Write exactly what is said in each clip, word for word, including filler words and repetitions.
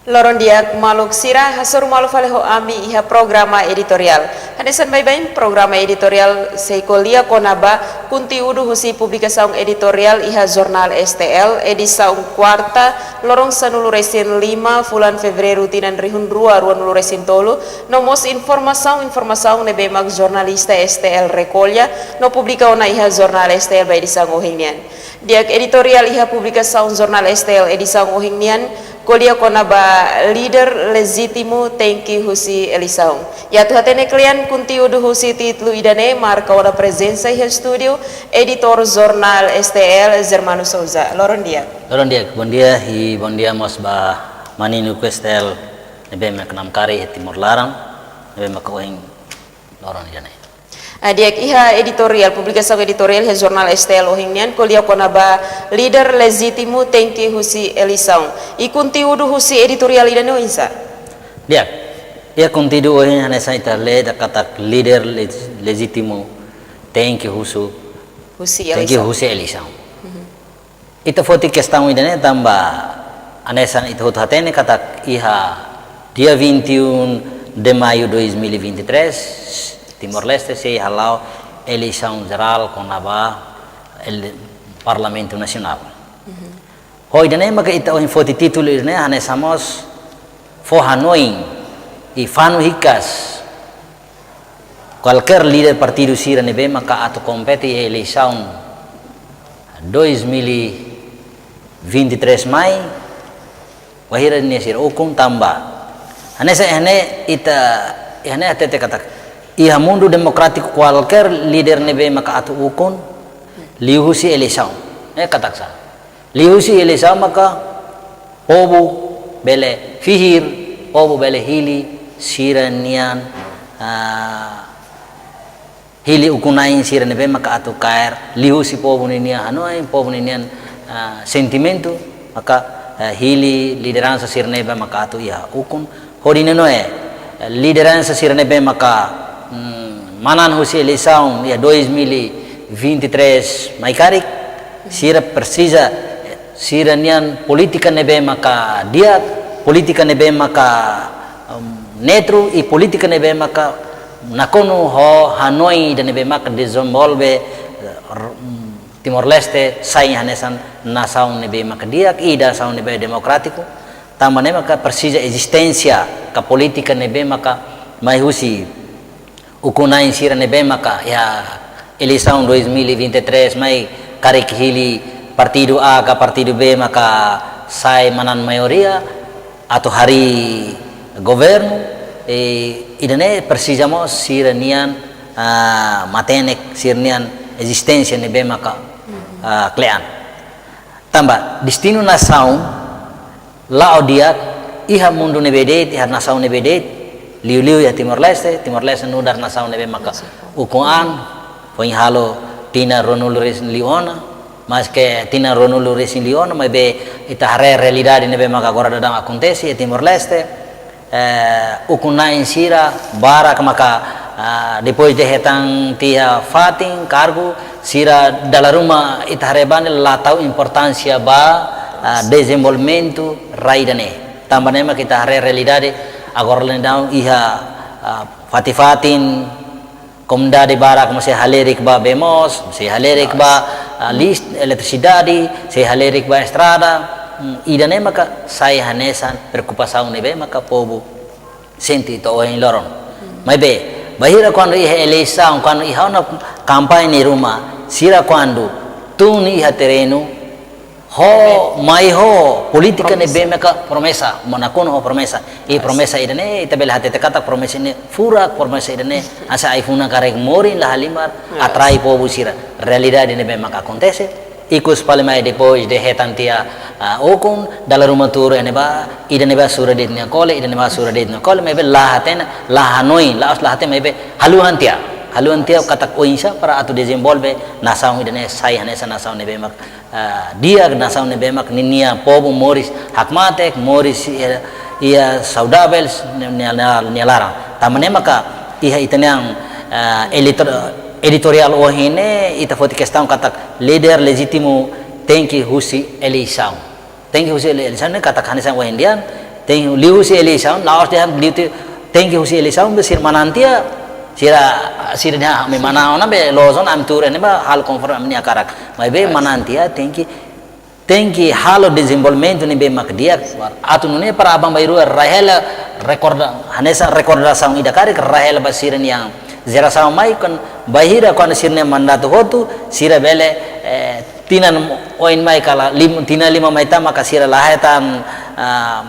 Loron di'ak maluk sira, hasoru malu fali ho ami iha programa editoriál. Hanesan baibain, programa editoriál sei ko'alia kona-ba konteúdu husi publikasaun editoriál iha Jornál S T L, edisaun kuarta, loron sanulu-resin-lima, fulan Fevereiru, tinan rihun rua, ruanulu-resin-tolu, no mós informasaun-informasaun ne'ebé mak jornalista S T L rekolla no publika ona iha Jornál S T L ba edisaun ohin nian. Di'ak, editoriál iha publikasaun Jornál S T L edisaun ohin nian ko'alia kona-ba líder lejítimu tenke husi eleisaun. I atu hatene kle'an konteúdu husi títulu ida-ne'e, marka ona prezensa iha estúdiu editór Jornál S T L, Germano Souza. Loron di'ak. Loron di'ak, bondia, i bondia mós ba maninu ku S T L ne'ebé mak namkari iha Timor laran, ne'ebé mak ohin loron ida-ne'e. Ah, di'ak, iha editoriál, publikasaun editoriál iha Jornál S T L ohin nian ko'alia kona-ba líder lejítimu tenke husi eleisaun. I konteúdu husi editoriál ida-ne'e oinsá? Di'ak, iha konteúdu ohin hanesan ita lee dehan katak líder lej-, lejítimu tenke husu, Husi tenke eleisaun. husi eleisaun. Mhm. Ita foti kestaun ida-ne'e tanba hanesan ita hotu hatene katak iha dia vinte e um de maio dois mil e vinte e três, Timor-Leste sei hala'o eleisaun jerál kona-ba ele-, Parlamentu Nasionál. Mhm. Ho ida-ne'e maka ita ohin foti títulu ida-ne'e hanesan mós fó hanoin i fanu hikas kualkér líder partidu sira ne'ebé maka atu kompete iha eleisaun dois mil e vinte e três mai, wainhira nia sira ukun tanba. Hanesan iha ne'e ita, iha ne'e hatete katak iha mundu demokrátiku kualkér líder ne'ebé maka atu ukun liuhusi eleisaun. Ne'e katak sá? Liuhusi eleisaun maka povu bele fihir, povu bele hili sira-nian, ah, hili ukun-na'in sira ne'ebé maka atu kaer, liuhusi povu ninian hanoin, povu ninian, ah, sentimentu, maka, eh, hili lideransa sira ne'ebé maka atu iha ukun. Hodi nune'e, eh, lideransa sira ne'ebé maka, mm, manán husi eleisaun iha dois mil e vinte e três mai karik, sira presiza, eh, sira-nian polítika ne'ebé maka di'ak, polítika ne'ebé maka, em, neutru, i polítika ne'ebé maka nakonu ho hanoin ida ne'ebé maka dezenvolve, eh, r-, mm, Timor-Leste sai hanesan nasaun ne'ebé maka di'ak, i nasaun ne'ebé demokrátiku. Tanba ne'e maka presiza ezisténsia ka polítika ne'ebé maka mai husi ukun-na'in sira ne'ebé maka iha eleisaun dois mil e vinte e três mai karik hili partidu A ka partidu B maka sai manán maioria atu harii governu, i ida-ne'e presiza mós sira-nian, ah, matenek, sira-nian ezisténsia ne'ebé maka, ah, kle'an. Tanba destinu nasaun la'o di'ak iha mundu ne'ebé de'it, iha nasaun ne'ebé de'it, liuliu iha Timor-Leste, Timor-Leste nu'udar nasaun ne'ebé maka ukun an, foin halo tinan ruanulu-resin-liu ona, maske tinan ruanulu-resin-liu ona, maibé ita haree realidade ne'ebé maka agora daudaun akontese iha Timor-Leste, eh, ukun-na'in sira barak maka, ah, depois de hetan tiha fatin, kargu, sira dala ruma ita haree ba ne'e la tau importánsia ba, ah, dezenvolvimentu rai ida-ne'e. Tanba ne'e maka ita haree realidade agora daudaun iha, ah, fatin-fatin, komunidade barak mós sei halerik ba bee moos, sei halerik ba, ah, lis-, eletrisidade, sei halerik ba estrada. Hmm, ida-ne'e maka sai hanesan preokupasaun ne'ebé maka povu sente to'o ohin loron. Maibé, bainhira kuandu iha eleisaun, kuandu iha ona kampaña nia ruma, sira kuandu tun iha terrenu, ho, mai ho polítika ne'ebé maka promesa, mós nakonu ho promesa. I promesa ida-ne'e, ita bele hatete katak promesa ne'e furak, promesa ida-ne'e hanesan ai-funan karik morin la halimar, atrai povu sira. Realidade ne'ebé maka akontese. Ikus fali mai depois de hetan tiha, ah, ukun, dala ruma tuur iha ne'ebá, ida-ne'ebá sura de'it nia kole, ida-ne'ebá sura de'it nia kole, maibé la hatene, la hanoin, la'ós la hatene, maibé haluha tiha. Haluha tiha katak oinsá para atu dezenvolve nasaun ida-ne'e sai hanesan nasaun ne'ebé mak, ah, di'ak, nasaun ne'ebé mak ninia povu moris hakmatek, moris iha, iha saudavel, nia, nia, nia laran. Tanba ne'e maka iha ita-nia, ah, editor-, editoriál ohin ne'e, ita foti kestaun katak líder lejítimu tenke husi eleisaun. Tenke husi ele-, eleisaun ne'e katak hanesan ohin nian, Tenke liuhusi eleisaun, la'ós dehan liu te, tenke husi eleisaun be sira manán tiha, sira, sira dehan ami manán ona be loos ona ami tuur ne'ebá halo konforme ami-nia hakarak. Maibé manán tiha tenke, tenke halo dezenvolvimentu ne'ebé mak di'ak. Atu nune'e para aban-bainrua rai hela rekorda, hanesan rekordasaun ida karik rai hela ba sira-nian jerasaun mai, kuandu bainhira kuandu sira-nia mandatu hotu, sira bele, eh, tinan oin mai ka la lim-, tinan lima mai tan maka sira la hetan, ah,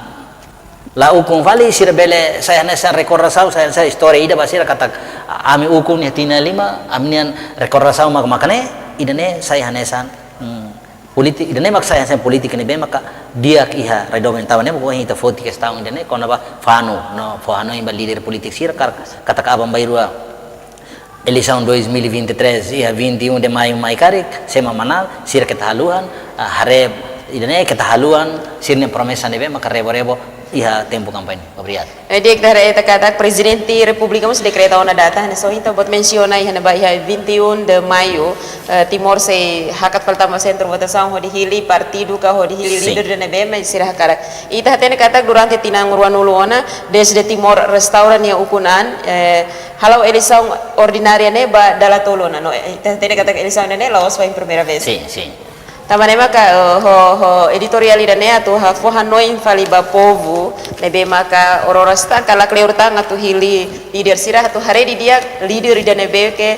la ukun fali, sira bele sai hanesan rekordasaun, sai hanesan istória ida ba sira katak, ah, ami ukun iha tinan lima, ami-nian rekordasaun mak mak ne'e, ida-ne'e sai hanesan, hmm, polítika, ida-ne'e mak sai hanesan polítika ne'ebé maka di'ak iha redoben. Tanba ne'e mak ohin ita foti kestaun ida-ne'e kona-ba fanu, no, fó hanoin ba líder polítiku sira karik, katak aban-bainrua eleisaun dois mil e vinte e três iha vinte e um de maio mai karik, sé mak manán, sira keta haluhan, ah, haree, ida-ne'e keta haluhan sira-nia promesa ne'ebé maka rebo-rebo iha tempu kampaña. Obrigadu. Eh, di'ak, ita haree katak Prezidente Repúblika mós dekreta ona data, hanesan ohin ita-boot mensiona iha ne'ebá iha vinte e um de maio, eh, Timor sei hakat fali tama sentru votasaun hodi hili partidu ka hodi hili, sin, líder ida ne'ebé mak sira hakarak. Ita hatene katak durante tinan ruanulu ona, desde Timor restaura nia ukun-an, eh, hala'o eleisaun ordinária ne'e ba dala tolu ona, no, eh, ita hatene katak eleisaun ne'e la'ós foin primeira vez. Sin, sin. Tanba ne'e maka, eh, ho, ho editoriál ida-ne'e atu ha-, fó hanoin fali ba povu ne'ebé maka oras-oras tan ka lakleur tan atu hili líder sira, atu haree didi'ak líder ida ne'ebé ke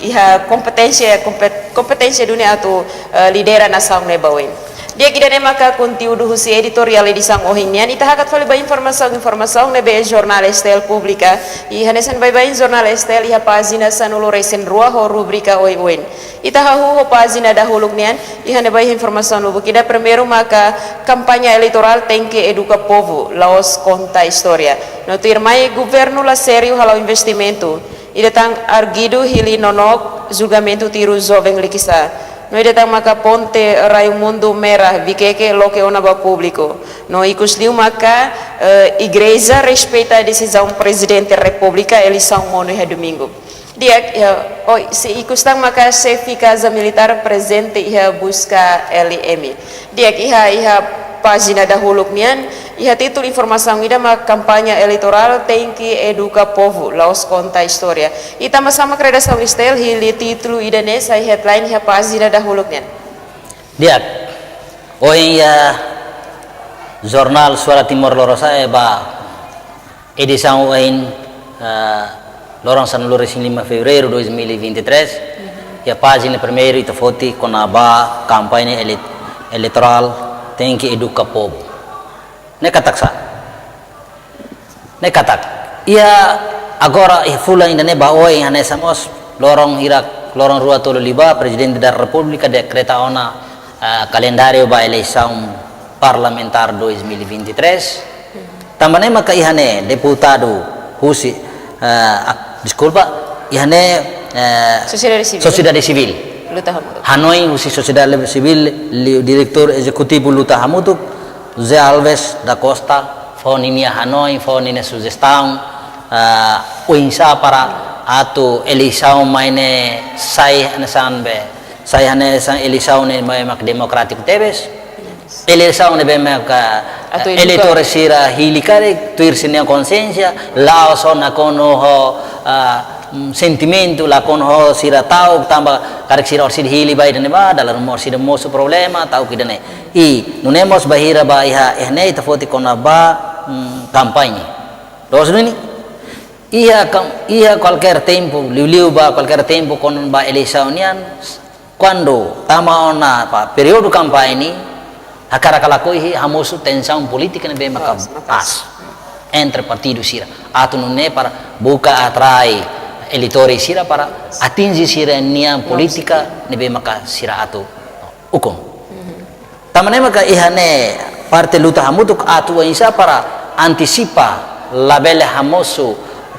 iha kompeténsia, kompet-, kompeténsia duni atu, eh, lidera nasaun ne'e ba oin. Di'ak, ida-ne'e maka konteúdu husi editoriál edisaun ohin nian. Ita hakat fali ba informasaun, informasaun ne'ebé Jornál S T L publika. I hanesan baibain Jornál S T L iha pájina sanulu-resin-rua ho rubrika oioin. Ita hahú ho pájina dahuluk nian, iha ne'ebá iha informasaun lubuk ida. Primeiru maka kampaña eleitorál tenke eduka povu, la'ós konta istória. No tuirmai governu la sériu hala'o investimentu. Ida tan arguidu hili nonook julgamentu tiru joven Likisá. No ida tan maka ponte Rai Mundu Merah, Vikeke loke ona ba públiku. No ikus liu maka, eh, igreja respeita desizaun Prezidente Repúblika, eleisaun monu iha domingu. Di'ak, iha, oh, se ikus tan maka xefe Kaza Militár prezente iha buska L M. Di'ak, iha, iha pájina dahuluk nian, iha títulu informasaun ida mak kampaña eleitorál tenke eduka povu, la'ós konta istória. Ita mós sama redasaun S T L hili títulu ida-ne'e sai headline iha pájina dahuluk nian. Di'ak, ohin iha Jornál Suara Timor Lorosa'e ba edisaun ohin, eh, loron sanulu-resin-lima Fevereiru dois mil e vinte e três, iha pájina primeiru ita foti kona-ba kampaña ele-, eleitorál tenke eduka povu. Ne'e katak sá? Ne'e katak, iha agora iha fulan ida-ne'e ba oin hanesan mós loron hirak, loron rua tolu liubá, Prezidente da Repúblika dekreta ona, ah, kalendáriu ba eleisaun parlamentár dois mil e vinte e três. Tanba ne'e maka iha ne'e deputadu husi, ah, ak-, deskulpa, iha ne'e, eh, sosiedade sivíl. Sosiedade sivíl. Luta hamutuk. Hanoin husi sosiedade sivíl, liu diretór ezekutivu Luta Hamutuk, José Alves da Costa, fó ninia hanoin, fó ninia sujestaun, ah, oinsá para atu eleisaun mai ne'e sai hanesan be, sai hanesan eleisaun ne'ebé mak demokrátiku tebes. Eleisaun ne'ebé mak, ah, atu eduka eleitór sira hili karik, tuir sira-nia konsiénsia, la'ós só nakonu ho, ah, mm, sentimentu, la nakonu ho sira ta'uk, tanba karik sira orsida hili ba ida-ne'ebá, dala ruma orsida mosu problema, ta'uk ida-ne'e. I nune'e mós bainhira ba iha, iha ne'e ita foti kona-ba, mm, kampaña. Loos duni? Iha kam-, iha kualkér tempu, liuliu ba kualkér tempu kona-ba eleisaun nian, kuandu tama ona ba períodu kampaña, hakarak ka lakohi hamosu tensaun polítika ne'ebé maka aas, maka aas entre partidu sira. Atu nune'e para buka atrai eleitór sira para atinje sira-nia polítika ne'ebé maka sira atu ukun. Tanba ne'e maka iha ne'e parte Luta Hamutuk atu oinsá para antisipa labele hamosu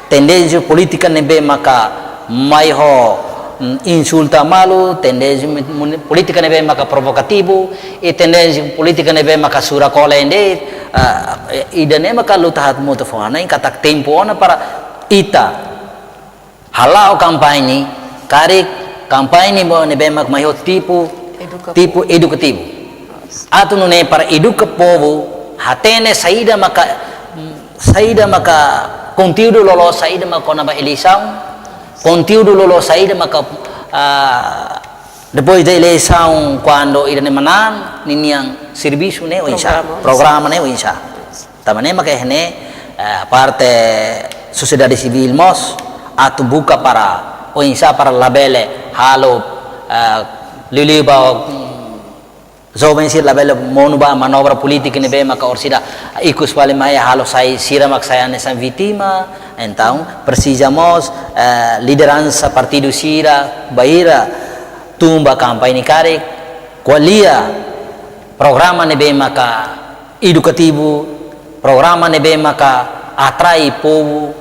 tendénsia polítika ne'ebé maka mai ho, mm, insulta malu, tendénsia mu-, mu-, polítika ne'ebé maka provokativu, i tendénsia polítika ne'ebé maka sura kole ende, ah, ida-ne'e maka Luta Hamutuk fó hanoin katak tempu ona para ita hala'o kampaña, karik kampaña mo ne'ebé mak mai ho tipu, eduka-, tipu edukativu. Atu nune'e para eduka povu, Hatene saida maka, saida maka konteúdu loloos saida maka kona-ba eleisaun, konteúdu loloos saida maka, ah, depois de eleisaun, kuandu ida-ne'e manán, ninian servisu ne'e oinsá, programa, programa ne'e oinsá. Tanba ne'e maka iha ne'e, eh, parte sosiedade sivíl mós atu buka para oinsá para labele halo, eh, liuliu ba, mm, joven sira labele monu ba manobra polítika ne'ebé maka orsida ikus fali mai halo sai sira mak sai hanesan vítima. Entaun presiza mós, eh, lideransa partidu sira bainhira tun ba kampaña karik, ko'alia programa ne'ebé maka edukativu, programa ne'ebé maka atrai povu,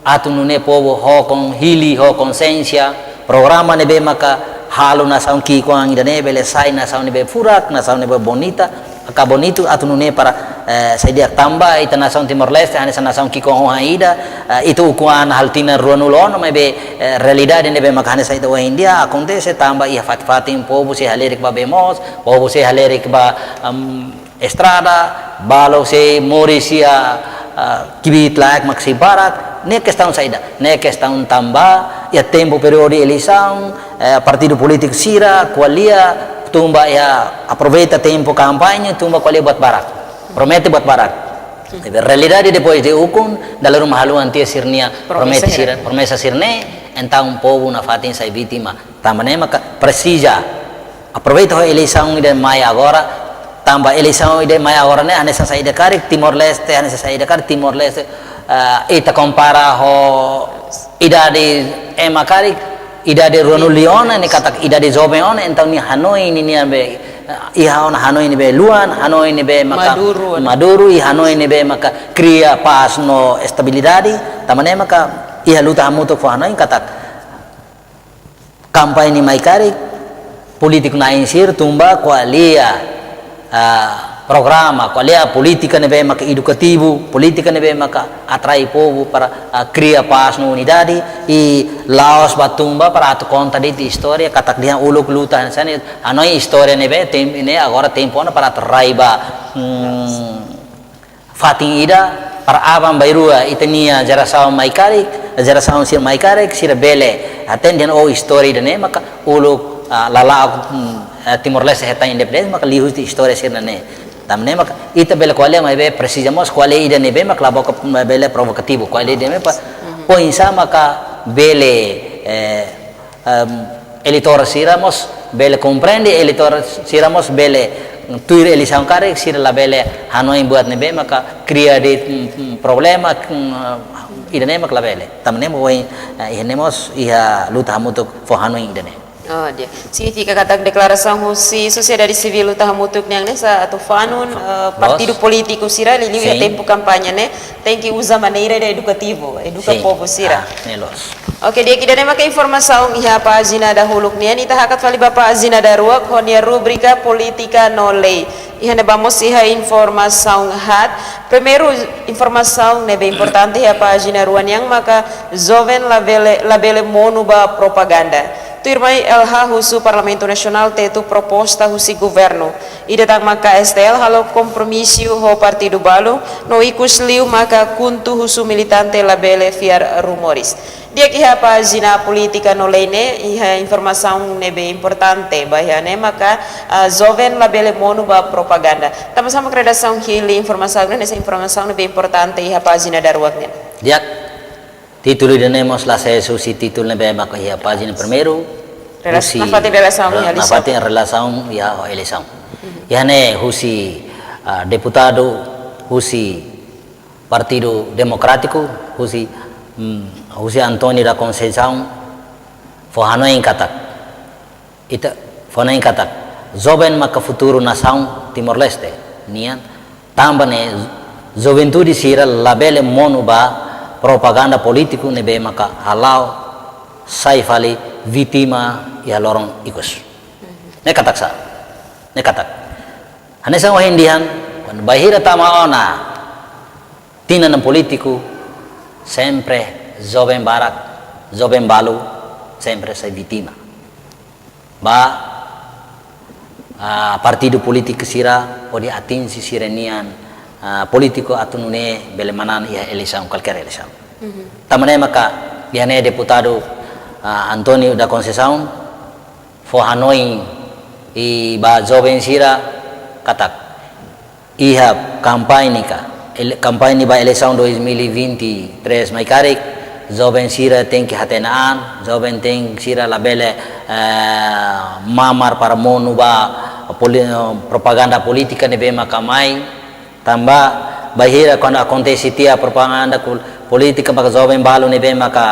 atu nune'e povu ho kon hili, ho konsiénsia, programa ne'ebé maka halo nasaun ki'ikoan ida-ne'e bele sai nasaun ne'ebé furak, nasaun ne'ebé bonita, ka bonitu, atu nune'e para, eh, saida tanba ita nasaun Timor-Leste hanesan nasaun ki'ikoan ho ida, eh, ita ukun an halo tinan ruanulu ona, maibé, eh, realidade ne'ebé maka hanesan ita ohin dia akontese tanba iha fatin-fatin povu sei halerik ba bee moos, povu sei halerik ba, em, estrada, balu sei moris iha, ah, kbiit-laek mak sei barak, ne'e kestaun saida, ne'e kestaun tanba iha tempu períodu eleisaun, eh, partidu polítiku sira ko'alia, tun ba iha aproveita tempu kampaña, tun ba ko'alia buat barak, promete buat barak. Tapi realidade depois de ukun, dala ruma haluha tiha sira-nia promesa sira, promesa sira-ne'e, entaun povu nafatin sai vítima. Tanba ne'e maka presiza aproveita ho eleisaun ida mai agora, tanba eleisaun ida mai agora ne'e hanesan saida karik Timor-Leste, hanesan saida karik Timor-Leste, ah, ita kompara ho idade ema karik, idade ruanulu ona, ne'e katak idade joven ona, entaun nia hanoin ninian be, ah, iha ona hanoin ne'ebé luan, hanoin ne'ebé maka maduru, maduru, iha hanoin ne'ebé maka kria pás no estabilidade. Tanba ne'e maka iha luta hamutuk fó hanoin katak kampaña mai karik, polítiku na'in sira tun ba ko'alia, ah, programa, ko'alia polítika ne'ebé maka edukativu, polítika ne'ebé maka atrai povu para, ah, kria pás no unidade, i la'ós ba tun ba para atu konta de'it istória, katak dehan uluk luta hanesan ne'e, hanoin istória ne'ebé, tem, ne'e agora tempu ona para atu rai ba, hmm, fatin ida para aban-bainrua ita-nia jerasaun mai karik, jerasaun sira mai karik, sira bele hatene dehan oh istória ida-ne'e maka uluk, ah, lala'ok, hmm, eh, Timor-Leste hetan independénsia maka liuhusi istória sira-ne'e. Tanba ne'e maka ita bele ko'alia maibé presiza mós ko'alia ida ne'ebé maka la boka, mm, bele provokativu, ko'alia ida ne'ebé pa, oinsá maka bele, eh, em, eleitór sira mós bele komprende, eleitór sira mós bele tuir eleisaun karik, sira labele hanoin buat ne'ebé maka kria de'it, mm, mm, problema, mm, ida-ne'e maka labele. Tanba ne'e mós, eh, iha ne'e mós iha luta hamutuk fó hanoin ida-ne'e. Oh, di'ak. Signifika katak deklarasaun husi sosiedade sivíl luta hamutuk nian ne'e sa atu fanun, eh, partidu polítiku sira liuliu iha tempu kampaña ne'e, tenke uza maneira ida edukativu, eduka povu sira. Ah, ne'e loos. Oke, di'ak, ida-ne'e maka informasaun iha pájina dahuluk nian, ita hakat fali ba pájina daruak ho nia rubrika polítika no lei. Iha ne'ebá mós iha informasaun haat. Primeiru informasaun ne'ebé importante iha pájina rua nian maka joven labele, labele monu ba propaganda. Tuirmai L H husu Parlamentu Nasionál tetu proposta husi governu. Ida tan maka S T L halo kompromisu ho partidu balu, no ikus liu maka KHUNTO husu militante labele fiar rumores. Di'ak, iha pájina polítika no lei ne'e, iha informasaun ne'ebé importante, ba iha ne'e maka, ah, joven labele monu ba propaganda. Tanbasá mak redasaun hili informasaun ne'e, hanesan informasaun ne'ebé importante iha pájina daruak ne'e? Di'ak, títulu ida-ne'e mós la sees husi títulu ne'ebé maka iha pájina primeiru. Rela-, husi nafatin relasaun, nafatin relasaun iha eleisaun. Iha ne'e husi, ah, deputadu husi Partidu Demokrátiku, husi, mm, husi António da Conceição, fó hanoin katak, ita, fó hanoin katak joven maka futuru nasaun Timor-Leste nian, tanba ne'e juventude sira labele monu ba propaganda polítiku ne'ebé maka hala'o sai fali vítima iha loron ikus. Ne'e katak sá? Ne'e katak hanesan ohin dehan, kuandu bainhira tama ona tinan polítiku, sempre joven barak, joven balu, sempre sai vítima ba, ah, partidu polítiku sira hodi atinje sira-nian, ah, polítiku atu nune'e bele manán iha eleisaun, kualkér eleisaun. Tanba ne'e maka iha ne'e deputadu, ah, António da Conceição fó hanoin ba joven sira katak iha kampaña ka, ele-, kampaña ba eleisaun dois mil e vinte e três mai karik, joven sira tenke hatene an, joven tenke sira labele, eh, mamar para monu ba poli-, propaganda polítika ne'ebé maka mai, tanba bainhira kuandu akontese tiha propaganda kul-, polítika maka joven balu ne'ebé maka,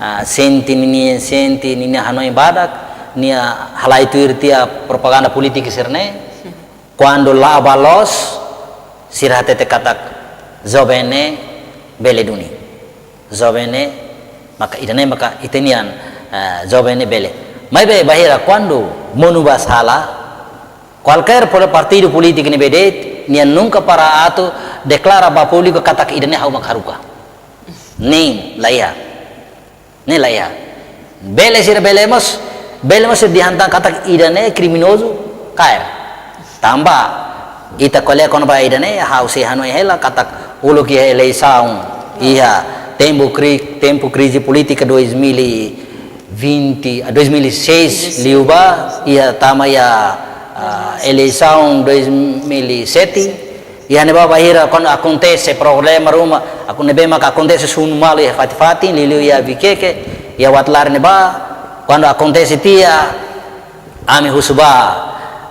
ah, sente ninia, sente ninia hanoin badak, nia halai tuir tiha propaganda polítika sira-ne'e. Kuandu la'o ba loos, sira hatete katak joven ne'e bele duni. Joven ne'e maka ida-ne'e maka ita-nian, eh, joven ne'e bele. Maibé bainhira kuandu monu ba sala, kualkér pol-, partidu polítiku ne'ebé de'it, nia nunka para atu deklara ba públiku katak ida-ne'e ha'u mak haruka. Nein, la iha. Ne'e la iha. Bele sira bele mós, bele mós sira dehan tan katak ida-ne'e kriminozu kaer. Tanba ita ko'alia kona-ba ida-ne'e, ha'u sei hanoin hela katak uluk iha eleisaun, iha tempu kri-, tempu krize polítika dois mil e vinte, ah, dois mil e seis, liu ba, iha tama iha, ah, eleisaun dois mil e sete, iha ne'ebá bainhira kuandu akontese problema ruma, aku ne'ebé maka akontese sunu malu iha fatin-fatin, liuliu iha Viqueque, iha Uatolari ne'ebá, kuandu akontese tiha, ami husu ba,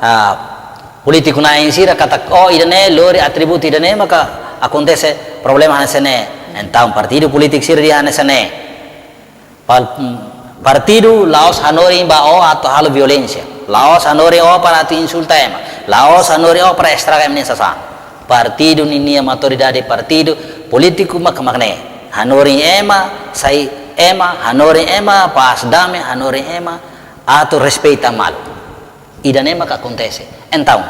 ah, polítiku na'in sira katak, oh, ida-ne'e lori atributu ida-ne'e maka akontese problema hanesan ne'e. Entaun partidu polítiku sira dehan hanesan ne'e. Pal-, partidu la'ós hanorin ba ó atu halo violénsia. La'ós hanorin ó para atu insulta ema. La'ós hanorin ó para estraga ema nia sasán. Partidu ninia maturidade partidu polítiku mak, mak ne'e. Hanorin ema, sai ema, hanorin ema, pás dame, hanorin ema, atu respeita malu. Ida-ne'e maka akontese. Entaun,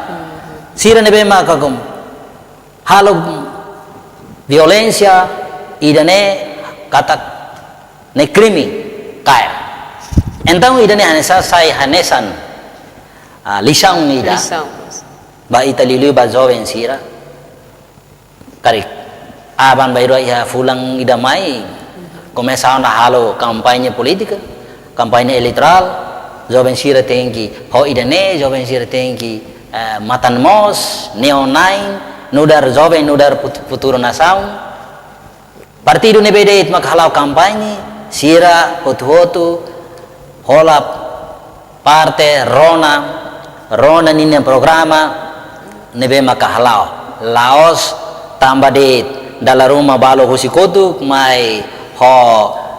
sira ne'ebé maka kom-, halo violénsia, ida-ne'e katak ne'e krime, kaer. Entaun ida-ne'e hanesan sai hanesan, ah, lisaun ida. Lisaun. Ba ita liuliu ba joven sira. Karik aban-bainrua iha fulan ida mai, komesa ona halo kampaña polítika, kampaña eleitorál, joven sira tenke ho ida-ne'e, joven sira tenke, eh, matan moos, neon na'in, nu'udar joven, nu'udar fut-, futuru nasaun. Partidu ne'ebé de'it mak hala'o kampaña, sira hotu-hotu hola parte rona, rona ninia programa ne'ebé maka hala'o. La'ós tanba de'it dala ruma balu husi kotuk mai ho,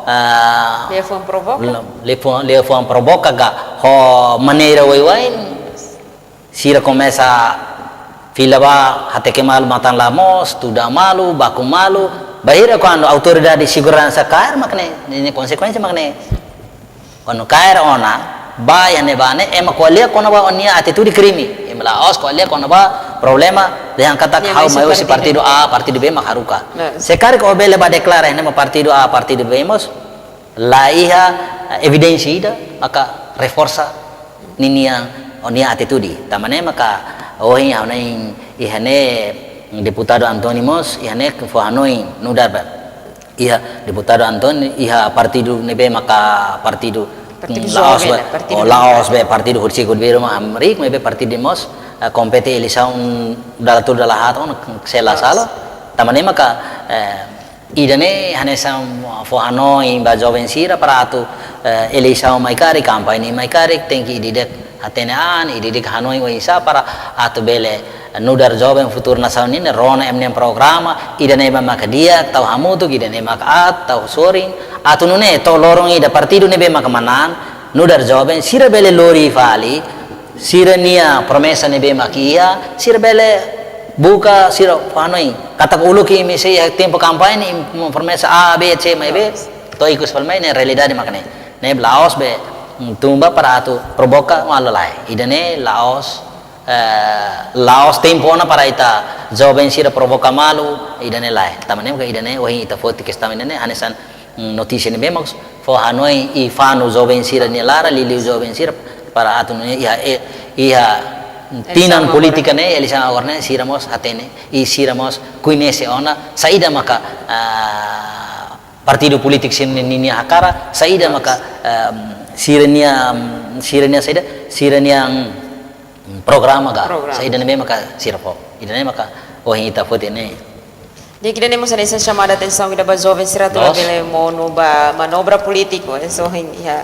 ah, liafuan provoka. Liafuan, liafuan provoka ka ho maneira wai-wain. Sira komesa fila ba, hateke malu, matan la moos, tuda malu, baku malu. Bainhira kuandu autoridade seguransa kaer mak ne'e, ne'e, ne'e konsekuénsia mak ne'e. Kuandu kaer ona, ba iha ne'ebá ne'e, ema ko'alia kona-ba ó-nia atitude krime. Ema la'ós ko'alia kona-ba problema dehan katak ha'u mai husi partidu A, partidu B mak haruka. Se karik ó bele ba deklara iha ne'e mak partidu A, partidu B mós la iha, eh, evidénsia ida maka reforsa ninia, ó-nia atitude. Tanba ne'e maka ohin ha'u hanoin iha ne'e deputadu António mós, iha ne'e fó hanoin nu'udar ba. Iha deputadu António, iha partidu ne'ebé maka partidu, partidu, mm, la'ós joven, be, partidu, oh, la'ós be partidu husi governu mak hamriik, maibé partidu mós, eh, kompete eleisaun dala tolu dala haat ona, se la sala. Tanba ne'e maka, eh, ida-ne'e hanesan fó hanoin ba joven sira para atu, eh, eleisaun mai karik, kampaña mai karik, tenke ida-idak hatene an, ida-idak hanoin oinsá para atu bele nu'udar joven futuru nasaun nian, rona ema-nia programa, ida-ne'e maka di'ak, tau hamutuk, ida-ne'e maka aat, tau sorin, atu nune'e to'o loron ida partidu ne'ebé maka manán, nu'udar joven, sira bele lori fali, sira-nia promesa ne'ebé mak iha, sira bele buka, sira fó hanoin. Katak uluk imi sei iha tempu kampaña, imi promesa A, B, C, maibé to'o ikus fali mai ne'e realidade mak ne'e. Ne'e la'ós be, mm, tun ba para atu provoka malu lae. Ida-ne'e la'ós, eh, la'ós tempu ona para ita joven sira provoka malu, ida-ne'e lae. Tanba ne'e maka ida-ne'e, ohin ita foti kestaun ida-ne'e, hanesan, mm, notísia ne'ebé mak fó hanoin i fanu joven sira-nia laran, liuliu joven sira, para atu nune'e iha, eh, iha Tinan polítika ne'e, eleisaun agora ne'e, sira mós hatene, i sira mós koñese ona, saida maka, ah, partidu polítiku sira-nia hakarak, saida maka, ah, sira-nia, sira-nia saida, sira-nia, mm, programa ka, saida ne'ebé maka sira fó. Ida-ne'e maka, oh, ita foti ne'e. Di'ak, ida-ne'e mós hanesan xamada atensaun ida ba joven sira atu labele monu ba manobra polítiku, eh, so, hein, iha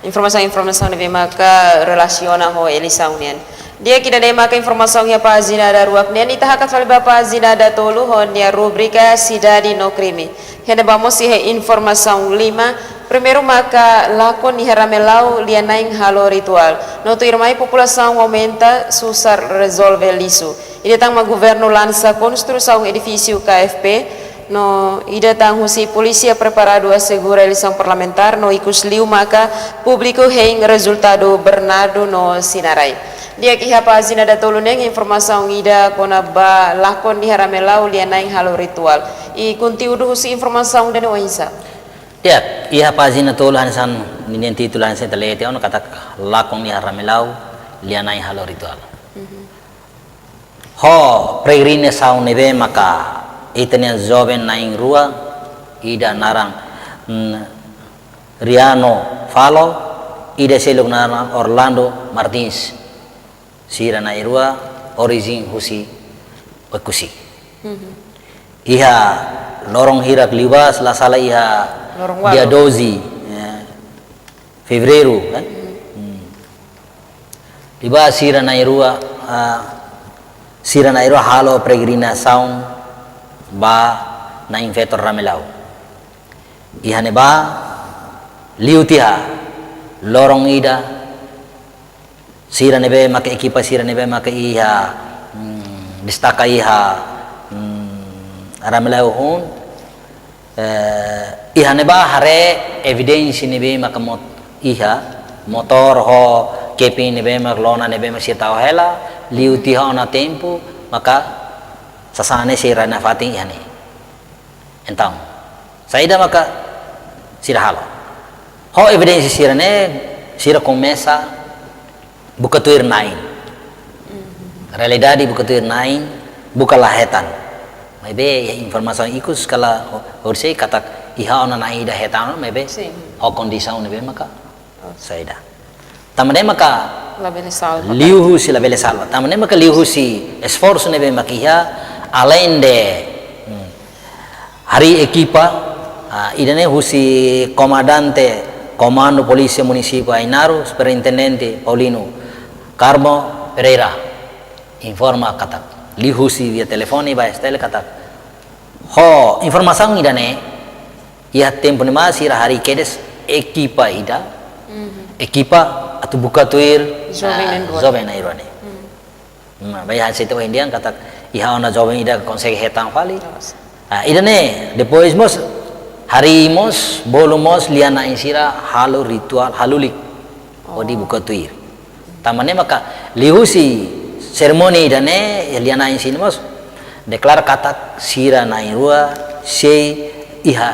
informasaun-informasaun ne'ebé maka relasiona ho eleisaun nian. Di'ak, ida-ne'e maka informasaun iha pájina daruak nian, ita hakat fali ba pájina datolu ho nia rubrika Sidade no Krime. Iha ne'ebá mós iha informasaun lima, primeiru maka lakon iha Ramelau lia-na'in halo rituál. No tuirmai populasaun aumenta susar rezolve lixu. Ida tan mak governu lansa konstrusaun edifísiu K F P, no ida tan husi polísia preparadu asegura eleisaun parlamentár, no ikus liu maka públiku hein rezultadu Bernardo no Sinarai. Di'ak, iha pájina datolu nian informasaun ida kona-ba lakon iha Ramelau lia-na'in halo rituál. I konteúdu husi informasaun ida-ne'e oinsá? Di'ak, iha pájina tolu hanesan, ninia títulu hanesan ita lee tiha ona katak lakon iha Ramelau lia-na'in halo rituál. Mhm. Ho peregrinasaun ne'ebé maka ita-nia joven na'in-rua, ida naran, mm, Riano Falo, ida seluk naran Orlando Martins. Sira na'in-rua orijen husi Oekusi. Mhm. Iha loron hirak liubá, se la sala iha loron dia ualu. Doze, eh, Fevereiru, kan? Hmm. Liubá sira na'in-rua, ah, sira na'in-rua halo peregrinasaun ba na'in-feton Ramelau. Iha ne'ebá liu tiha loron ida, sira ne'ebé maka ekipa sira ne'ebé maka iha, hmm, destaka iha, hmm, Ramelau hun, eh, iha ne'ebá haree evidénsia ne'ebé maka mot-, iha motór ho keping ne'ebé maka lona ne'ebé maka sira tau hela, liu tiha ona tempu, maka sasán ne'e sira nafatin iha ne'e. Entaun, saida maka sira halo? Ho evidénsia sira-ne'e, sira komesa buka tuir na'in. Realidade buka tuir na'in, buka la hetan. Maibé, iha informasaun ikus kala ho-, horisehik katak iha ona na'in ida hetan, maibé, sin, ho kondisaun ne'ebé maka saida. Tanba ne'e maka labele salva, liuhusi labele salva. Tanba ne'e maka liuhusi esforsu ne'ebé maka iha, aleinde, hmm, harii ekipa, ah, ida-ne'e husi komandante Komandu Polísia Munisípiu Ainaro, Superintendente Paulino Carmo Pereira, informa katak, liuhusi via telefone ba S T L katak, ho informasaun ida-ne'e, iha tempu ne'ebá sira harii kedas ekipa ida, mhm, ekipa atu buka tuir, joven, ah, na'in-rua, joven na'in-rua ne'e. Mhm. Nah, ba iha sete ohin dian katak iha ona joven ida konsege hetan fali. Yes. Ah, ida-ne'e, depois mós, harii mós, bolu mós, lia-na'in sira halo rituál halulik. Oh. Hodi buka tuir. Tanba ne'e maka liuhusi serimónia ida-ne'e, lia-na'in sira mós deklara katak sira na'in-rua sei iha,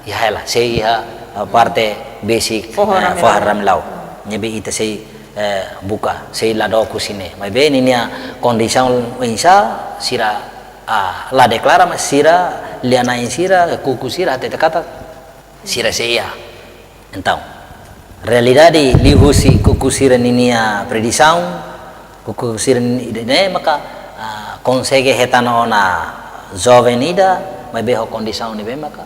iha hela, sei iha, eh, parte besik, foho, eh, Ramelau, foho Ramelau. Ne'ebé ita sei, eh, buka, sei la dook husi ne'e. Maibé ninia kondisaun oinsá sira, ah, la deklara, mas sira, lia-na'in sira, kuku sira hatete katak sira sei iha. Entaun, realidade liuhusi kuku sira ninia predisaun, kuku sira ni-, ida-ne'e maka, ah, konsege hetan ona joven ida, maibé ho kondisaun ne'ebé maka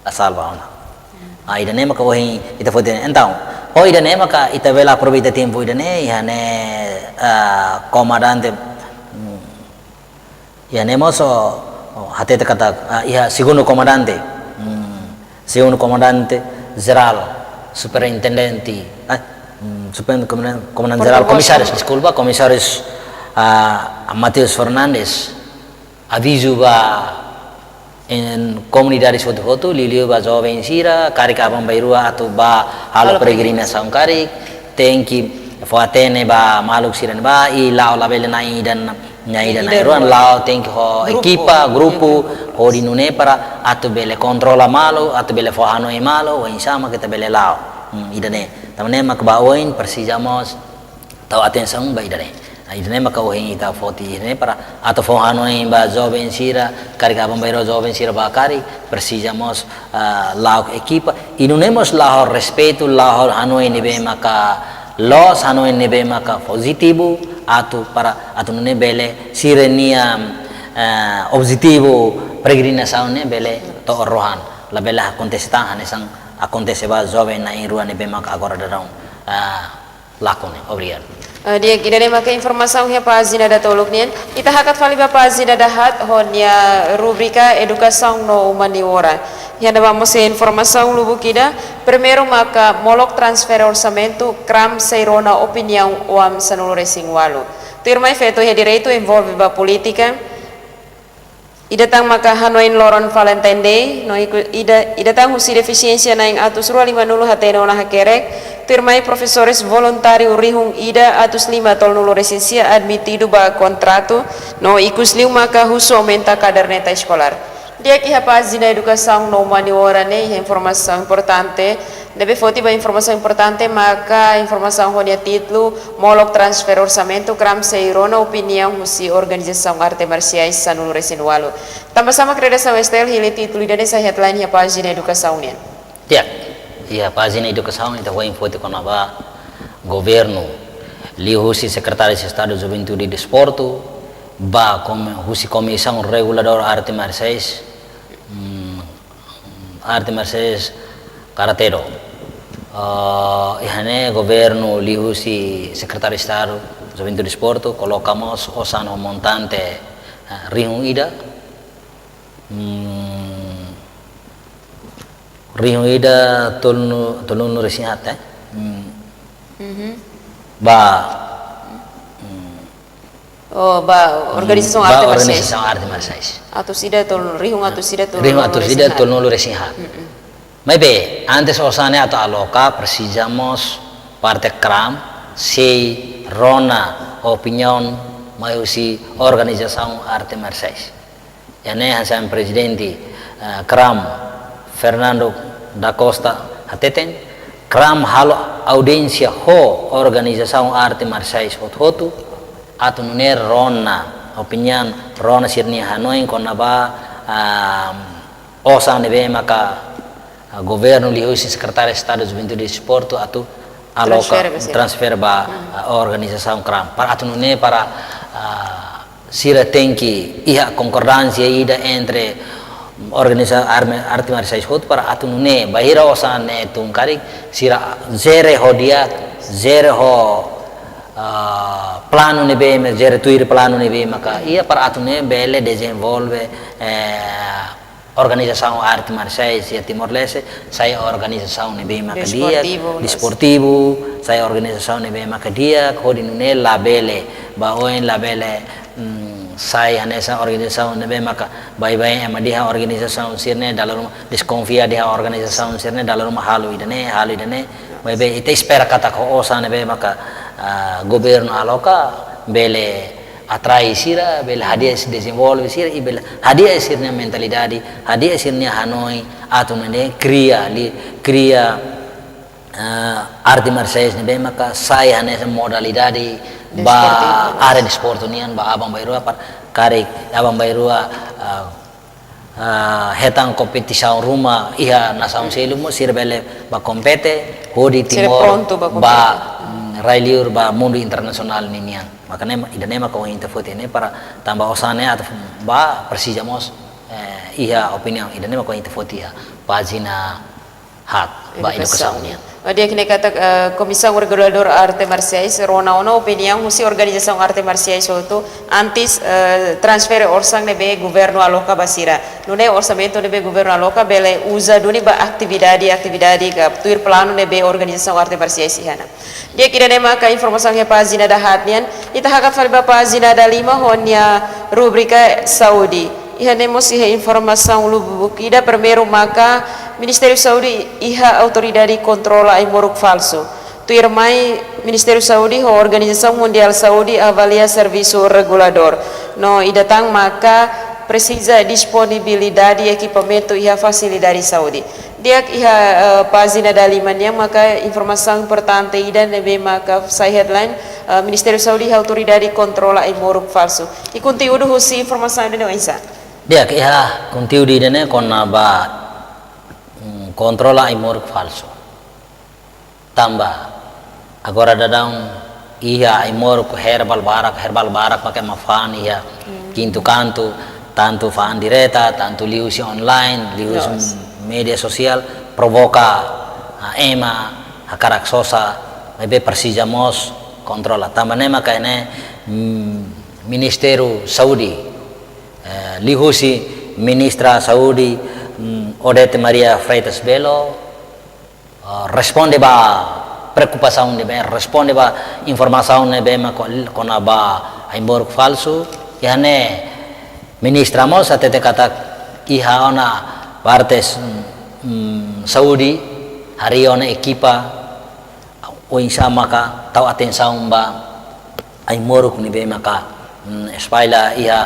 la salva ona. Ah, ida-ne'e maka ohin ita foti. Entaun, ho ida-ne'e maka ita bele aproveita tempu ida-ne'e, iha ne'e, ah, komandante, hmm, iha ne'e mós, oh, hatete katak, ah, iha segundu komandante. Hmm, segundu komandante jerál, superintendente, eh, hmm, super-, komandan-, komandante jerál, komisáriu, deskulpa, komisáriu, ah, Mateus Fernandes, avizu ba komunidade hotu-hotu, liuliu ba joven sira, karik aban-bainrua atu bá halo, halo peregrinasaun, peregrinasaun karik, tenke fó-hatene ba maluk sira-ne'ebá, i la'o labele na'in ida, na'in ida, na'in ida, na'in-rua, rua, la'o tenke ho grupu, ekipa, grupu, grupu, hodi nune'e para atu bele kontrola malu, atu bele fó hanoin malu, oinsá mak ita bele la'o. Hmm, ida-ne'e. Tanba ne'e mak ba oin presiza mós tau atensaun ba ida-ne'e. Ida-ne'e maka ohin ita foti ida-ne'e para atu fó hanoin ba joven sira, karik aban-bainrua joven sira ba karik, presiza mós, ah, la'o ekipa. I nune'e mós la'o respeitu, la'o hanoin ne'ebé maka loos, hanoin ne'ebé maka pozitivu, atu para atu nune'e bele sira-nia, eh, objetivu peregrinasaun ne'e bele to'o rohan. Labele akontese tan hanesan akontese ba joven na'in-rua ne'ebé maka agora daudaun, ah, lakon ne'e. Obrigadu. Eh, di'ak, ida-ne'e maka informasaun iha pájina datoluk nian. Ita hakat fali ba pájina dahaat ho nia rubrika Edukasaun no Umaniora. Iha ne'ebá mós iha informasaun lubuk ida. Primeiru maka molok transfere orsamentu, kram sei rona opiniaun oan sanulu-resin-ualu. Tuirmai feto iha direitu envolve ba polítika. Ida tan maka hanoin loron Valentine Day, no ikus ida, ida tan husi defisiénsia na'in atus rua lima-nulu hatene ona hakerek, tuirmai profesores voluntáriu rihun ida atus lima tolunulu-resin-sia admitidu ba kontratu, no ikus liu maka husu aumenta kaderneta eskolár. Di'ak, iha pájina Edukasaun no Umaniora ne'e iha informasaun importante, ne'ebé foti ba informasaun importante maka informasaun ho nia títulu, molok transfere orsamentu, kram sei rona opiniaun husi organizasaun arte marsiais sanulu-resin-ualu. Tanba sá mak redasaun STL hili títulu ida-ne'e sai headline iha pájina Edukasaun nian? Di'ak, iha pájina Edukasaun ita foin foti kona-ba governu, liuhusi Sekretáriu Estadu Juventude i Desportu, ba komi-, husi Komisaun Reguladór Arte Marsiais, mm, Arte Marsiais Karate-do. Ah, iha ne'e governu liuhusi Sekretáriu Estadu Juventude i Desportu koloka mós osan ho montante, eh, rihun ida, mm, rihun ida tolunulu, tolunulu-resin-haat, eh? Mm. Mhm. Ba, mm, Oh, ba organizasaun, ba arte marsiais. Organizasaun arte marsiais. Atus ida tol-, rihun atus ida tolunulu, rihun atus ida resin-haat. Tolunulu-resin-haat. Mm-mm. Maibé, antes osan ne'e atu aloka, presiza mós parte kram sei rona opiniaun mai husi organizasaun arte marsiais. Iha ne'e hanesan prezidente, eh, kram Fernando da Costa hateten, kram halo audiénsia ho organizasaun arte marsiais hotu-hotu, atu nune'e rona opiniaun, rona sira-nia hanoin kona-ba, ah, osan ne'ebé maka, ah, governu liuhusi Sekretáriu Estadu Juventude i Desportu atu aloka, transfere ba sira, transfere ba, hmm, ah, organizasaun kram. Para atu nune'e para, ah, sira tenke iha konkordánsia ida entre organizasaun arme-, arte marsiais hotu para atu nune'e bainhira osan ne'e tun karik sira jere ho di'ak, jere ho, ah, planu ne'ebé, jere tuir planu ne'ebé maka iha para atu nune'e bele dezenvolve, eh, organizasaun arte marsiais iha Timor-Leste, sai organizasaun ne'ebé maka di'ak, desportivu, desportivu, sai organizasaun ne'ebé maka di'ak, hodi nune'e labele, ba oin labele, mm, sai hanesan organizasaun ne'ebé maka baibain ema dehan organizasaun sira-ne'e dala ruma, deskonfia dehan organizasaun sira-ne'e dala ruma halo ida-ne'e, halo ida-ne'e, maibé ita espera katak ho osan ne'ebé maka, ah, governu aloka bele atrai sira, bele hadi'a sira, dezenvolve sira, i bele hadi'a sira-nia mentalidade, hadi'a sira-nia hanoin, atu nune'e kria, li-, kria, eh, arte marsiais ne'ebé maka sai hanesan modalidade ba desportivu, área desportu nian ba aban-bainrua para karik aban-bainrua, eh, ah, hetan kompetisaun ruma iha nasaun seluk mós sira bele ba kompete, hodi sira Timor prontu ba kompete, ba, mm, rai-liur ba mundu internasionál ninian. Maka ne'e, ida-ne'e maka ohin ita foti ne'e para tanba osan ne'e atu ba presiza mós, eh, iha opiniaun, ida-ne'e maka ohin ita foti iha pájina haat ba edukasaun nian. Edukasaun. Di'ak, ne'e katak, eh, Komisaun Reguladór Arte Marsiais rona ona opiniaun husi organizasaun arte marsiais hotu antes, eh, transfere osan ne'ebé governu aloka ba sira. Nune'e orsamentu ne'ebé governu aloka bele uza duni ba atividade, atividade ka tuir planu ne'ebé organizasaun arte marsiais iha ona. Di'ak, ida-ne'e maka informasaun iha pájina dahaat nian. Ita hakat fali ba pájina dalima ho nia rubrika saúde. Iha ne'e mós iha informasaun lubuk ida, primeiru maka Ministériu Saúde iha autoridade kontrola ai-moruk falsu. Tuirmai Ministériu Saúde ho Organizasaun Mundiál Saúde avalia servisu reguladór. No ida tan maka presiza disponibilidade ekipamentu iha fasilidade saúde. Di'ak, iha, eh, pájina dalima nian maka informasaun importante ida ne'ebé maka sai headline, eh, Ministériu Saúde iha autoridade kontrola ai-moruk falsu. I konteúdu husi informasaun ida-ne'e oinsá? Di'ak, iha konteúdu ida-ne'e kona-ba, mm, kontrola ai-moruk falsu. Tanba agora daudaun iha ai-moruk herbal barak, herbal barak maka ema fa'an iha kintu kantu, tantu fa'an direta, tantu liuhusi online, liuhusi media sosiál, provoka, ah, ema hakarak sosa, maibé presiza mós kontrola. Tanba ne'e maka ne'e, mm, Ministériu Saúde, eh, liuhusi Ministra Saúde, mm, Odete Maria Freitas Belo, eh, responde ba preokupasaun ne'ebé, responde ba informasaun ne'ebé mak ko-, kona-ba ai-moruk falsu. Iha ne'e ministra mós hatete katak iha ona parte s-, mm, saúde, harii ona ekipa, oinsá maka tau atensaun ba ai-moruk ne'ebé maka, mm, espalla iha,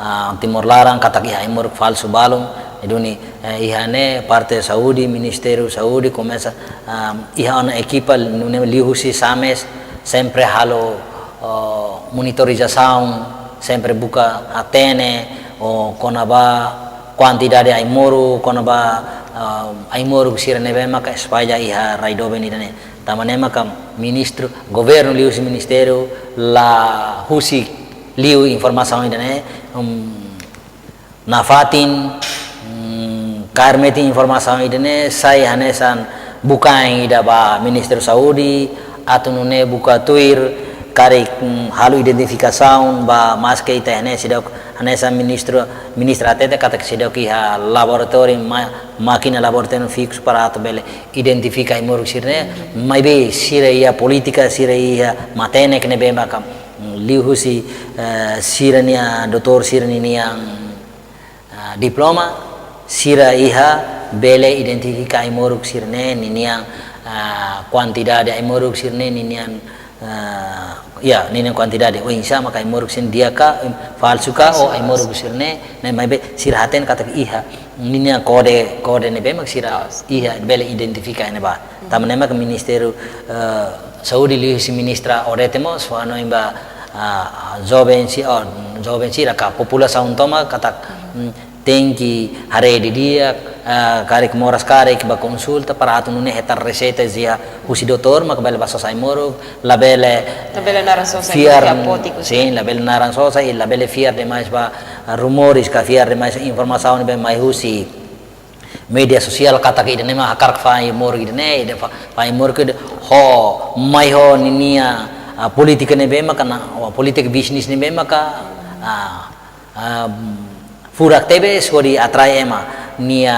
ah, Timor laran katak iha ai-moruk falsu balun. Duni, eh, iha ne'e parte saúde, Ministériu Saúde komesa, ah, iha ona ekipa nune'e liuhusi SAMES sempre halo, oh, monitorizasaun, sempre buka hatene, oh, kona-ba kuantidade ai-moruk, kona-ba, ah, ai-moruk sira ne'ebé maka espalla iha rai doben ida-ne'e. Tanba ne'e maka ministru, governu liuhusi ministériu la husik liu informasaun ida-ne'e, um, nafatin, um, kaer metin informasaun ida-ne'e sai hanesan bukain ida ba Ministériu Saúde, atu nune'e buka tuir, karik, um, halo identifikasaun ba maske ita hanesan seidauk, hanesan ministru, ministra hatete katak seidauk iha laboratóriu ma-, mákina laboratóriu fiksu para atu bele identifika ai-moruk sira-ne'e, maibé sira iha polítika, sira iha matenek ne'ebé maka, mm, liuhusi, eh, sira-nia doutór sira-nian, ah, diploma, sira iha bele identifika ai-moruk sira-ne'e ninian, ah, kuantidade ai-moruk sira-ne'e ninian, ah, ya, ninian kuantidade. Oinsá maka ai-moruk sira-ne'e di'ak ka, em, falsu ka, ou ai-moruk sira-ne'e, ne'e maibé sira hatene katak iha ninian kode, kode ne'ebé mak sira iha bele identifika ne'ebá. Tanba ne'e mak Ministériu, eh, Saúde liuhusi Ministra Odete mós fó-hanoin ba, ah, joven si-, oh, joven sira ka populasaun tomak katak, mm, tenke haree didi'ak, ah, karik moras karik bá konsulta para atu nune'e hetan reseita iha husi doutór maka bele bá sosa ai-moruk, labele, labele naran sosa fiar, iha apótiku. Sin, labele naran sosa i labele fiar demais ba, ah, rumores ka fiar demais informasaun ne'ebé mai husi media sosiál katak ida-ne'e mak hakarak fa'an ai-moruk ida-ne'e, ida fa-, fa'an ai-moruk ida ho, mai ho ninia, ah, polítika ne'ebé maka na, oh, polítika bisnis ne'ebé maka, ah, ah, furak tebes hodi atrai ema nia,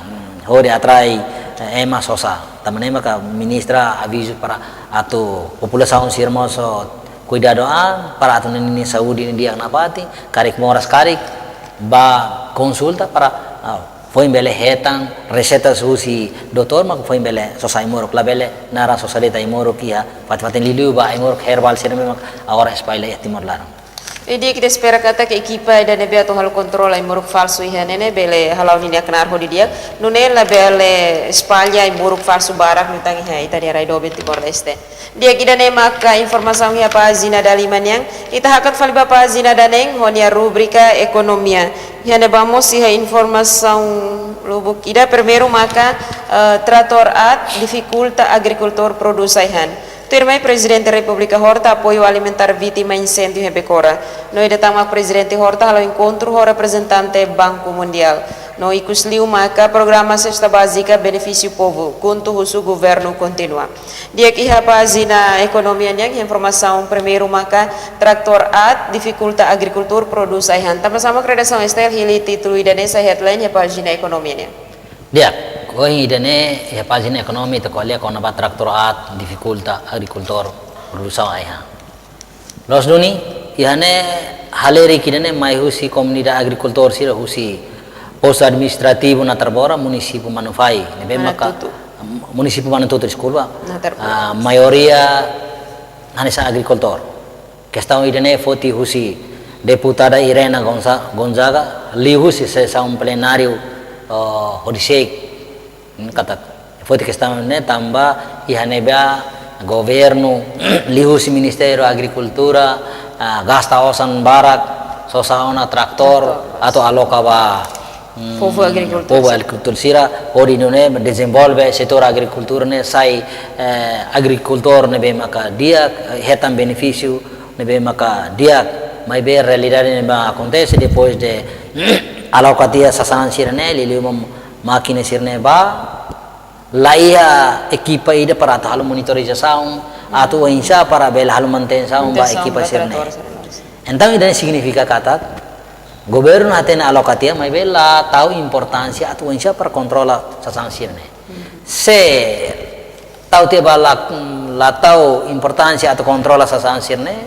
mm, hodi atrai, eh, ema sosa. Tanba ne'e maka ministra avizu para atu populasaun sira mós kuidadu an para atu ninia saúde ne'e di'ak nafatin, karik moras karik bá konsulta para, ah, foin bele hetan reseita husi doutór mak foin bele sosa ai-moruk, labele naran sosa de'it ai-moruk iha fatin-fatin, liuliu ba ai-moruk herbal sira ne'ebé mak agora espalla iha Timor laran. I di'ak, ita espera katak ekipa ida ne'ebé atu halo kontrola ai-moruk falsu iha ne'e ne'e bele hala'o ninia knaar ho didi'ak, nune'e labele espalla ai-moruk falsu barak liután iha ita-nia rai doben Timor-Leste. Di'ak, ida-ne'e maka informasaun iha pájina dalima nian. Ita hakat fali ba pájina daneen ho nia rubrika ekonomia. Iha ne'ebá mós iha informasaun lubuk ida, primeiru maka, eh, tratór aat difikulta agrikultór prodús ai-han. Tuirmai Prezidente Repúblika Horta apoiu alimentár vítima inséndiu iha Becora. No ida tan mak Prezidente Horta halo enkontru ho reprezentante Banku Mundiál. No ikusliu maka programa sesta bázika benefísiu povu, KHUNTO husu governu kontinua. Di'ak, iha pájina ekonomia nian informasaun primeiru maka tratór aat difikulta agrikultór prodús ai-han. Tanba sá mak redasaun STL hili títulu ida-ne'e sai headline iha pájina ekonomia nian? Di'ak, ohin ida-ne'e iha pájina ekonomia ita ko'alia kona-ba tratór aat difikulta agrikultór produsaun ai-han. Loos duni, iha ne'e halerik ida-ne'e mai husi komunidade agrikultór sira husi postu administrativu Natarbora, munisípiu Manufahi, ne'ebé maka Manatutu. Munisípiu Manatutu, deskulpa. Natarbora. Ah, maioria hanesan agrikultór. Kestaun ida-ne'e foti husi, Deputada Irena Gonza-, Gonzaga, liuhusi sesaun plenáriu, eh, horiseik, hmm, katak foti kestaun ne'e tanba iha ne'ebá governu, liuhusi Ministériu Agrikultura, ah, gasta osan barak, sosa ona traktór, traktór, atu aloka ba, hmm, povu agrikultór, povu sira, agrikultór sira, hodi nune'e dezenvolve setór agrikultura ne'e sai, eh, agrikultór ne'ebé maka di'ak, hetan benefísiu ne'ebé maka di'ak, maibé realidade ne'ebé akontese depois de aloka tiha sasán sira-ne'e, liuliu ma-, mákina sira-ne'e ba, la iha ekipa ida para atu halo monitorizasaun, atu oinsá para bele halo manutensaun ba, manutensaun ekipa ba sira-ne'e, traktór sira-ne'e. Entaun, ida-ne'e signifika katak governu hatene aloka tiha, maibé la tau importánsia atu oinsá para kontrola sasán sira-ne'e. Se tau tiha ba la, la tau importánsia atu kontrola sasán sira-ne'e,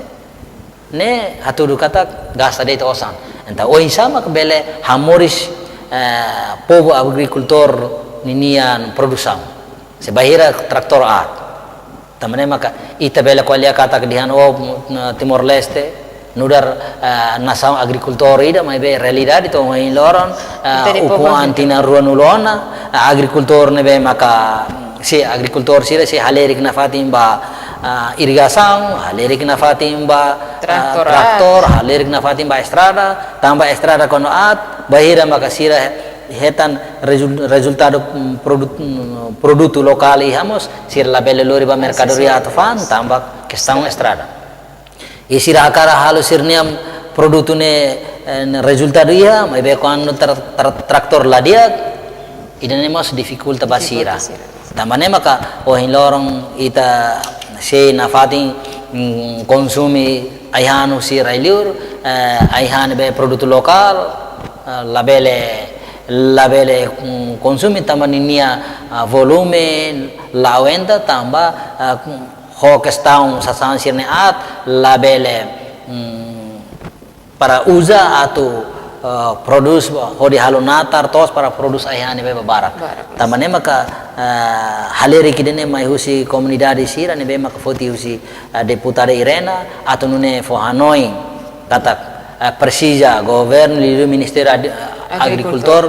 ne'e hatudu katak gasta de'it osan. Entaun, oinsá mak bele hamoris, eh, povu agrikultór ninian produsaun? Se bainhira traktór aat. Tanba ne'e maka ita bele ko'alia katak dehan, oh, na Timor-Leste, nu'udar, eh, nasaun agrikultór ida, maibé realidade to'o ohin loron, eh, ita di ukun povu an tinan ruanulu ona, eh, agrikultór ne'ebé maka, si agrikultór sira sei halerik nafatin ba, eh, irrigasaun, halerik nafatin ba, eh, traktór, traktór, halerik nafatin ba estrada, tanba estrada kuandu aat, bainhira maka sira hetan rezul-, rezultadu, mm, produt-, mm, produtu lokál iha mós, sira labele lori ba merkadoria atu fa'an, tanba kestaun estrada. I sira hakarak halo sira-nia produtu ne'e, eh, rezultadu iha, maibé kuandu tra-, tra-, traktór la di'ak, ida-ne'e mós difikulta ba sira. Difikulta sira. Tanba ne'e maka ohin loron ita sei nafatin, mm, konsume ai-han husi rai-liur, eh, ai-han ne'ebé produtu lokál, eh, labele, labele, mm, konsume tanba ninia, ah, volume la aguenta tanba, ah, ho kestaun sasán sira-ne'e aat, labele, mm, para uza atu, eh, prodús hodi halo natar to'os para prodús ai-han ne'ebé barak. Barak. Tanba ne'e maka, eh, halerik ida-ne'e mai husi komunidade sira ne'ebé maka foti husi, eh, deputada Irena atu nune'e fó hanoin katak, eh, presiza governu liuliu Ministériu Ad-, Agrikultura. Agrikultura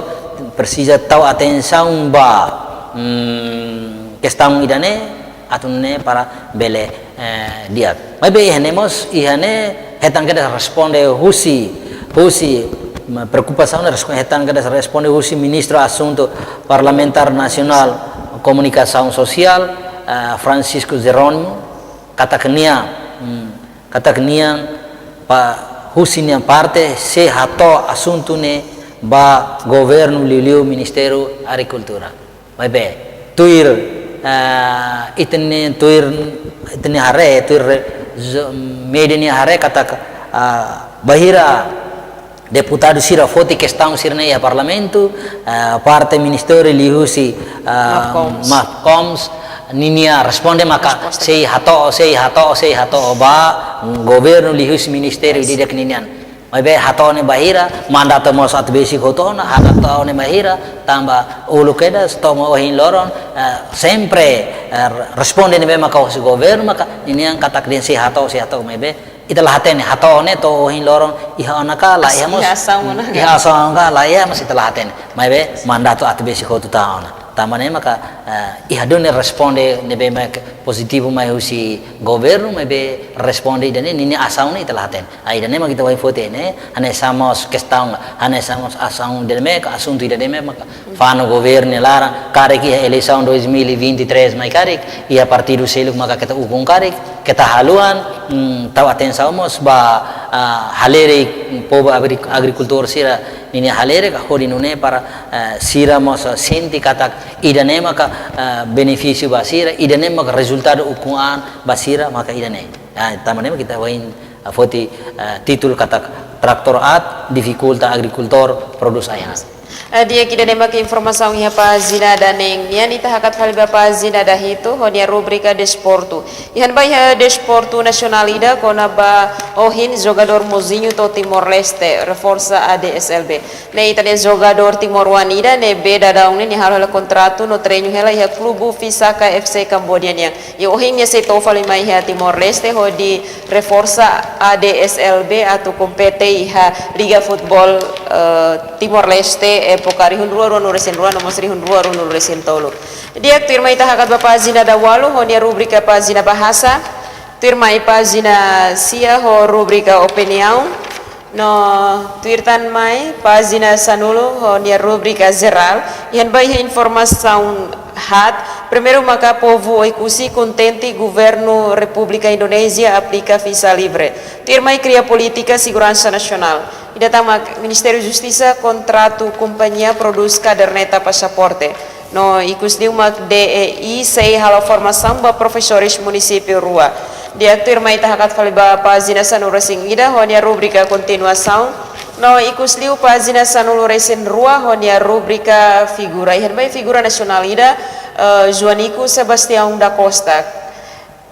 presiza tau atensaun ba, mm, kestaun ida-ne'e atu nune'e para bele, eh, di'ak. Maibé iha ne'e mós, iha ne'e hetan kedas responde husi, husi, mm, preokupasaun ne'e respo-, hetan kedas responde husi Ministru Asuntu Parlamentár Nasionál Komunikasaun Sosiál, eh, Francisco Jerónimo, katak nia, mm, katak nia pa husi nia parte sei hato'o asuntu ne'e ba governu liuliu Ministériu Agrikultura. Maibé, tuir, ah, ita-nia tuir, ita-nia haree, tuir zo-, média nia haree katak, ah, bainhira deputadu sira foti kestaun sira-ne'e iha parlamentu, ah, parte ministériu liuhusi, ah, MAFCOMS. MAFCOMS, ninia responde maka, resposta, sei hato'o, sei hato'o, sei hato'o ba governu liuhusi ministériu, yes, ida-idak ninian. Maibé hato'o ne'e bainhira, mandatu mós atu besik hotu ona, hato'o ne'e bainhira, tanba uluk kedas to'o ohin loron, eh, sempre, eh, responde ne'ebé maka husi governu maka ninian katak dehan sei hato'o, sei hato'o, maibé ita la hatene, hato'o ne'e to'o ohin loron iha ona ka, la iha mós, iha asaun ona ka, iha asaun ona ka, la iha mós ita la hatene. Maibé mandatu atu besik hotu tiha ona. Tanba ne'e maka, eh, iha duni responde ne'ebé maka pozitivu mai husi governu, maibé responde ida-ne'e ninia asaun ne'e ita la hatene. Ah, ida-ne'e mak ita wain foti ne'e, hanesan mós kestaun, hanesan mós asaun ida-ne'e mak, asuntu ida-ne'e mak, fanu governu nia laran, karik iha eleisaun dois mil e vinte e três mai karik, iha partidu seluk maka keta ukun karik, keta haluan, mm, tau atensaun mós ba, ah, halerik povu agri-, agrikultór sira ninia halerik, hodi nune'e para, eh, sira mós sente katak ida-ne'e maka, eh, benefísiu ba sira, ida-ne'e maka rezultadu ukun an ba sira maka ida-ne'e. Ah, tanba ne'e mak ita wain, ah, foti, ah, títulu katak traktór aat difikulta agrikultór prodús ai-han. Di'ak, ida-ne'e mak informasaun iha pájina daneen nian. Ita hakat fali ba pájina dahitu ho nia rubrika desportu. Iha ne'ebá iha desportu nasionál ida kona-ba ohin jogadór Mozinho to'o Timor-Leste, reforsa A D S L B. Ne'e ita-nia jogadór timoroan ida ne'ebé daudaun ne'e nia halo hela kontratu no treinu hela iha klube Visaka F C Kambodia nian. I ohin nia sei to'o fali mai iha Timor-Leste hodi reforsa A D S L B atu kompete iha Liga Futebol, eh, Timor-Leste, époka rihun rua ruanulu-resin-rua no mós rihun rua ruanulu-resin-tolu. Di'ak, tuirmai ita hakat ba pájina dawalu ho nia rubrika pájina bahasa. Tuirmai pájina sia ho rubrika opiniaun. No tuir tan mai pájina sanulu ho nia rubrika jerál. Iha ne'ebá iha informasaun haat. Primeiru maka povu Oekusi kontente Governu Repúblika Indonézia aplika visa livre. Tuirmai kria polítika seguransa nasionál. Ida tan mak Ministériu Justisa kontratu kompañia prodús kaderneta pasaporte. No ikus liu mak D E I sei halo formasaun ba profesores munisípiu rua. Di'ak, tuirmai ita hakat fali ba pájina sanulu-resin-ida ho nia rubrika kontinuasaun. No ikus liu pájina sanulu-resin-rua ho nia rubrika figura. Iha ne'ebá iha figura nasionál ida, eh, Joanico Sebastião da Costa.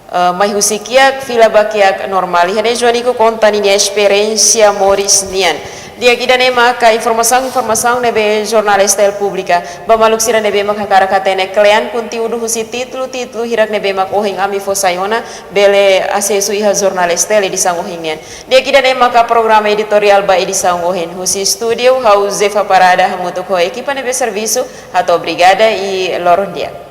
Eh, mai husi kiak fila ba kiak normál. Iha ne'e Joanico konta ninia esperiénsia moris nian. Di'ak, ida-ne'e maka informasaun-informasaun ne'ebé Jornál S T L publika. Ba maluk sira ne'ebé mak hakarak hatene kle'an konteúdu husi títulu-títulu hirak ne'ebé mak ohin ami fó sai ona, bele asesu iha Jornál S T L edisaun ohin nian. Di'ak, ida-ne'e maka programa editoriál ba edisaun ohin. Husi estúdiu, ha'u Zefa Parada hamutuk ho ekipa ne'ebé servisu, hato'o obrigada i loron di'ak.